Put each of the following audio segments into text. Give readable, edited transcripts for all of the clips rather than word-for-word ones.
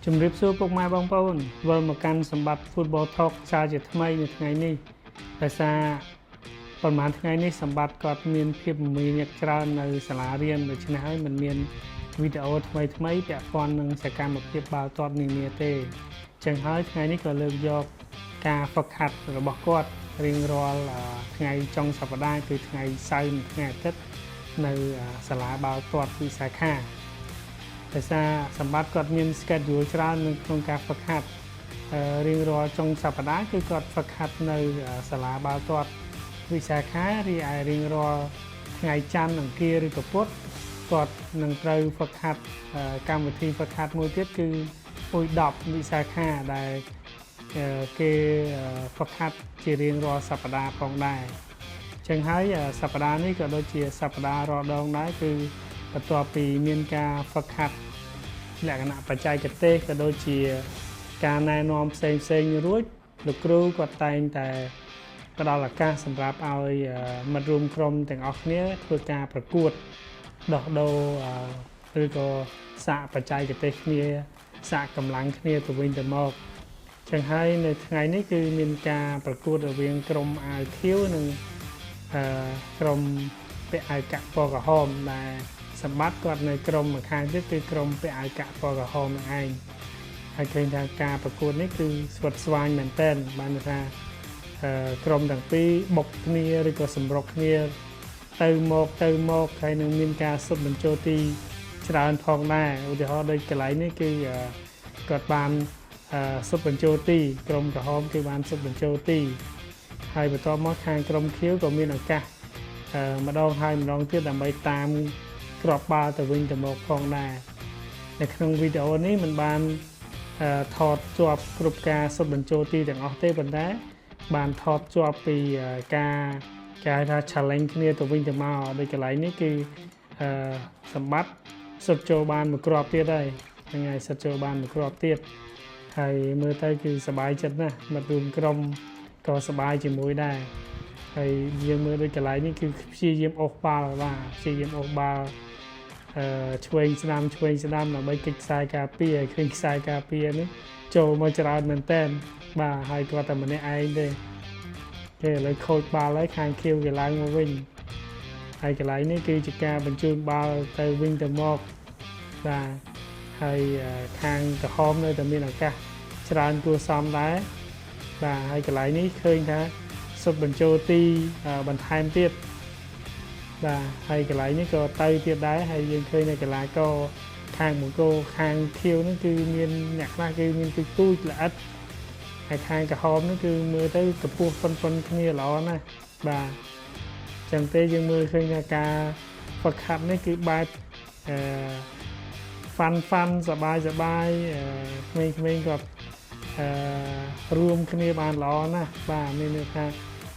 ជំរាបសួរពុកម៉ែបងប្អូនវិលមកកាន់សម្បត្តិ Football Talk សារជាថ្មីនៅថ្ងៃនេះដោយសារប្រហែលថ្ងៃនេះសម្បត្តិគាត់មានភាពមមាញឹកច្រើននៅសាលារៀនដូច្នេះហើយមិនមានវីដេអូថ្មីថ្មីពាក់ព័ន្ធនឹងសកម្មភាពបាល់ទាត់នានាទេចឹងហើយថ្ងៃនេះក៏លើកយកការហ្វឹកហាត់របស់គាត់រៀងរាល់ថ្ងៃចុងសប្តាហ៍គឺថ្ងៃសៅរ៍និងថ្ងៃអាទិត្យនៅសាលាបាល់ទាត់វិសាខា ដោយសារសម្បត្តិគាត់មាន schedule ច្រើននៅក្នុងការហ្វឹកហាត់រៀងរាល់ចុងសប្តាហ៍គឺគាត់ហ្វឹកហាត់នៅសាលាបាល់ទាត់វិសាខារីឯរៀងរាល់ថ្ងៃច័ន្ទអង្គារឬក៏ពុធគាត់នឹងត្រូវហ្វឹកហាត់កម្មវិធីហ្វឹកហាត់មួយទៀតគឺអ៊ុយ10វិសាខាដែលគេហ្វឹកហាត់ជារៀងរាល់សប្តាហ៍ផងដែរចឹងហើយសប្តាហ៍នេះក៏ដូចជាសប្តាហ៍រាល់ដងដែរគឺបន្ទាប់ពីមានការហ្វឹកហាត់លក្ខណៈបច្ចេកទេសក៏ដូចជាការណែនាំផ្សេងផ្សេងរួចលោកគ្រូគាត់តែងតែផ្ដល់ឱកាសសម្រាប់ឲ្យមិត្តរួមក្រុមទាំងអស់គ្នាធ្វើការប្រកួតដោះដូរឬក៏សាកបច្ចេកទេសគ្នាសាកកម្លាំងគ្នាទៅវិញទៅមកចឹងហើយនៅថ្ងៃនេះគឺមានការប្រកួតរវាងក្រុម IQ និងក្រុមពាក់អាវកាក់ពណ៌ក្រហមដែលសម្បត្តិគាត់នៅក្រុមម្ខាងទៀតគឺក្រុមពាក់អាវកាក់ពណ៌ក្រហមនឹងឯងហើយឃើញថាការប្រកួតនេះគឺស្វិតស្វាញមែនទែនបានន័យថាក្រុមទាំងពីរបុកគ្នាឬក៏សម្រុកគ្នាទៅមកទៅមកហើយនឹងមានការសុទ្ធបញ្ចូលទីច្រើនផងដែរឧទាហរណ៍ដូចកន្លែងនេះគឺគាត់បានសុទ្ធបញ្ចូលទីក្រុមក្រហមគឺបានសុទ្ធបញ្ចូលទីហើយបន្ទាប់មកខាងក្រុមខៀវក៏មានឱកាសម្ដងហើយម្ដងទៀតដើម្បីតាមគ្រាប់បាល់ទៅវិញទៅមកផងដែរនៅក្នុងវីដេអូនេះมันបានថតជាប់គ្រប់ការសុទ្ធបញ្ចូលទីទាំងអស់ទេប៉ុន្តែបានថតជាប់ពីការគេហៅថា challenge គ្នាទៅវិញទៅមកដូចកន្លែងនេះគឺសម្បត្តិសុទ្ធចូលបានមួយគ្រាប់ទៀតហើយហ្នឹងហើយសុទ្ធចូលបានមួយគ្រាប់ទៀតហើយមើលទៅគឺសប្បាយចិត្តណាស់មិត្តរួមក្រុមក៏សប្បាយជាមួយដែរហើយយើងមើលដូចកន្លែងនេះគឺព្យាយាមអូសបាល់បាទព្យាយាមអូសបាល់ឆ្វេងស្ដាំឆ្វេងស្ដាំដើម្បីគេចខ្សែការពារឲ្យឃើញខ្សែការពារនេះចូលមកច្រើនមែនតើបាទហើយគាត់តែម្នាក់ឯងទេគេឥឡូវខូចបាល់ហើយខាងខៀវគេឡើងមកវិញហើយកន្លែងនេះគឺជាការបញ្ជូនបាល់ទៅវិញទៅមកបាទហើយខាងក្រហមនៅតែមានឱកាសច្រើនគួរសមដែរបាទហើយកន្លែងនេះឃើញថាសុទ្ធបញ្ចូលទីបន្ថែមទៀតបាទហើយកន្លែងនេះក៏ទៅទៀតដែរហើយយើងឃើញនៅកីឡាករខាងបង្គោលខាងខៀវហ្នឹងគឺមានអ្នកខ្លះគឺមានទូចទូចល្អិតហើយខាងក្រហមហ្នឹងគឺមើលទៅកម្ពស់ប៉ុនប៉ុនគ្នាល្អណាស់បាទចឹងទេយើងមើលឃើញថាការហ្វឹកហាត់នេះគឺបែបអឺ fun fun សបាយសបាយក្មេងៗគាត់រួមគ្នាបានល្អណាស់បាទមានន័យថា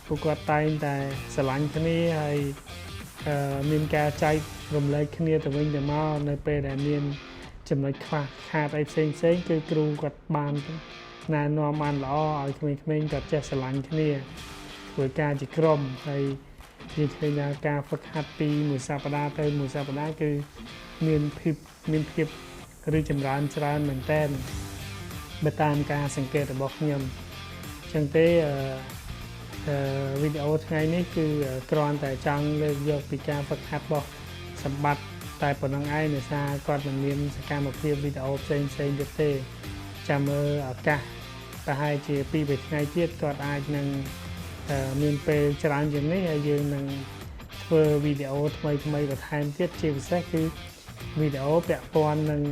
ពួកគាត់តែងតែស្រឡាញ់គ្នាហើយមានការចែករំលែកគ្នាទៅវិញទៅមកនៅពេលដែលមានចំណុចខ្វះខាតអីផ្សេងផ្សេងគឺគ្រូគាត់បានណែនាំបានល្អឲ្យក្មេងៗគាត់ចេះស្រឡាញ់គ្នាធ្វើការជាក្រុមហើយយើងឃើញថាការហ្វឹកហាត់ពីមួយសប្តាហ៍ទៅមួយសប្តាហ៍គឺមានភាពរីកចម្រើនច្រើនមែនទែនបើតាមការសង្កេតរបស់ខ្ញុំចឹងទេអឺអឺវីដេអូថ្ងៃនេះគឺគ្រាន់តែចង់លើកយកពីការហ្វឹកហាត់របស់សម្បត្តិតែប៉ុណ្ណឹងឯងដោយសារគាត់មិនមានសកម្មភាពវីដេអូផ្សេងផ្សេងទៀតទេចាំមើលឱកាសប្រហែលជា2 3ថ្ងៃទៀតគាត់អាចនឹងមានពេលច្រើនជាងនេះហើយយើងនឹងធ្វើវីដេអូថ្មីថ្មីបន្ថែមទៀតជាពិសេសគឺវីដេអូពាក់ព័ន្ធនឹង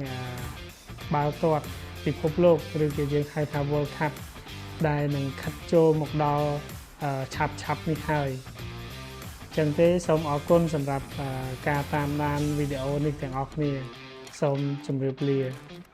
បាល់ទាត់ពិភពលោកឬក៏យើងហៅថា World Cup ដែលនឹងខិតចូលមកដល់ឆាប់ឆាប់នេះហើយចឹងទេសូមអរគុណសម្រាប់ការតាមដានវីដេអូនេះទាំងអស់គ្នាសូមជម្រាបលា។